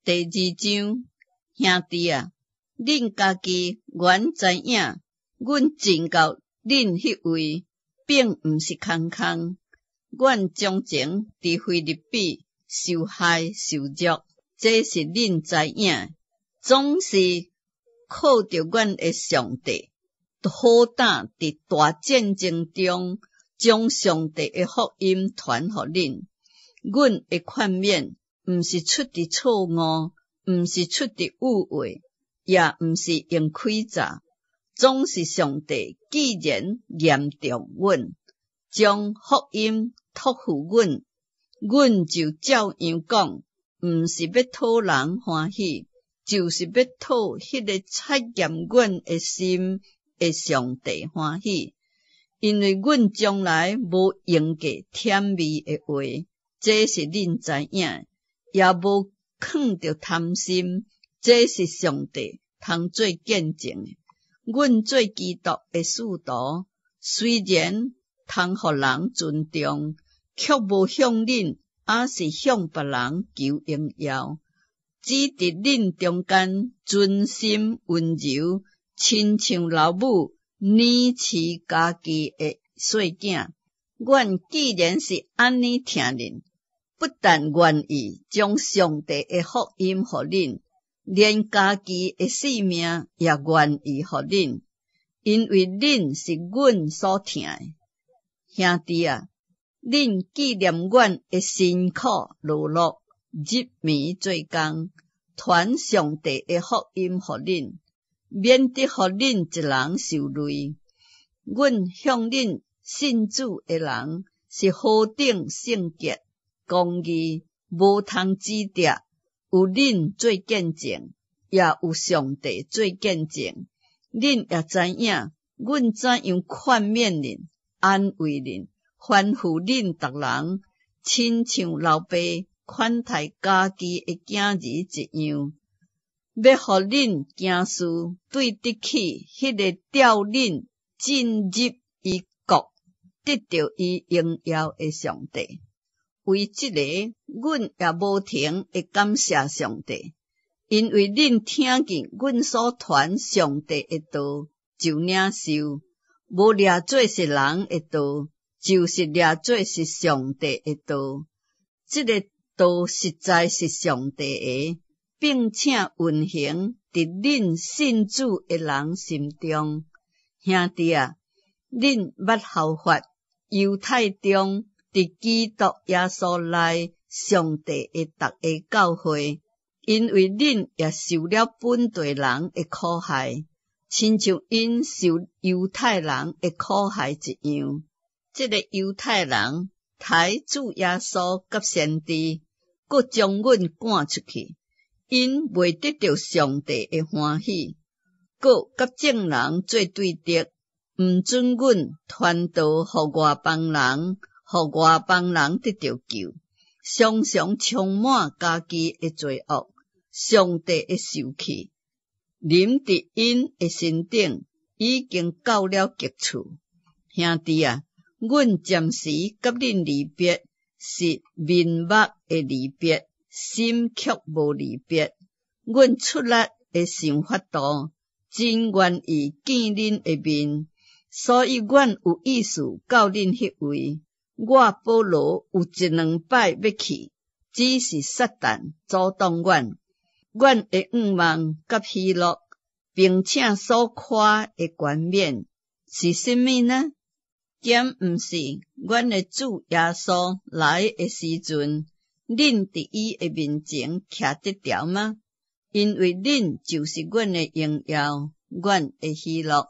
第二章，兄弟啊，恁家己原知影，阮進到恁彼位，並毋是空空。阮從前佇腓立比受害受辱，這是恁知影。總是靠著阮的上帝，好膽佇大戰爭中，將上帝的福音傳予恁。阮的勸勉，毋是出佇錯誤，毋是出佇誘惑，也毋是用詭詐，總是上帝既然驗中阮，將福音託付阮，阮就照樣講，毋是欲討人歡喜，就是欲討彼个察驗阮的心的上帝歡喜。因為阮從來無用過諂媚的話，這是恁知影，也無囥著貪心，這是上帝通做見證的。阮做基督的使徒，雖然通予人尊重，卻無向恁，抑是向別人求榮耀，只佇恁中間存心溫柔，親像老母奶飼家己的細囝。阮既然是按呢疼恁，不但願意將上帝的福音予恁，連家己的性命也願意予恁，因為恁是阮所疼的。兄弟啊，恁紀念阮的辛苦勞碌，入暝做工，傳上帝的福音予恁，免得予恁一人受累。阮向恁信主的人是何等聖潔、公義，無通指摘，有恁做見證，也有上帝做見證。恁也知影，阮怎樣勸勉恁、安慰恁、吩咐恁逐人，親像老爸款待家己的囝兒一樣，欲予恁行事對得起彼个召恁進入伊國、得著伊榮耀的上帝。為這个，阮也無停會感謝上帝，因為恁聽見阮所傳上帝的道，就領受，無掠做是人的道，就是掠做是上帝的道。這个道實在是上帝的，並且運行佇恁信主的人心中。兄弟啊，恁捌效法猶太中佇基督耶穌內上帝的逐个教會，因為恁也受了本地人的苦害，親像𪜶受猶太人的苦害一樣。這个猶太人刣主耶穌佮先知，閣將阮趕出去，𪜶袂得著上帝的歡喜，閣佮眾人做對敵，毋准阮傳道予外邦人，予外邦人得著救，常常充滿家己的罪惡，上帝的受氣，臨佇𪜶的身頂，已經到了極處。兄弟啊，阮暫時佮恁離別，是面目的離別，心卻無離別。阮出力的想法度，真願意見恁的面，所以阮有意思到恁彼位。我保羅有一兩擺欲去，只是撒旦阻擋阮。阮的向望佮喜樂，並且所誇的冠冕是啥物呢？敢毋是阮的主耶穌來的時陣，恁佇伊的面前徛得牢嗎？因為恁就是阮的榮耀，阮的喜樂。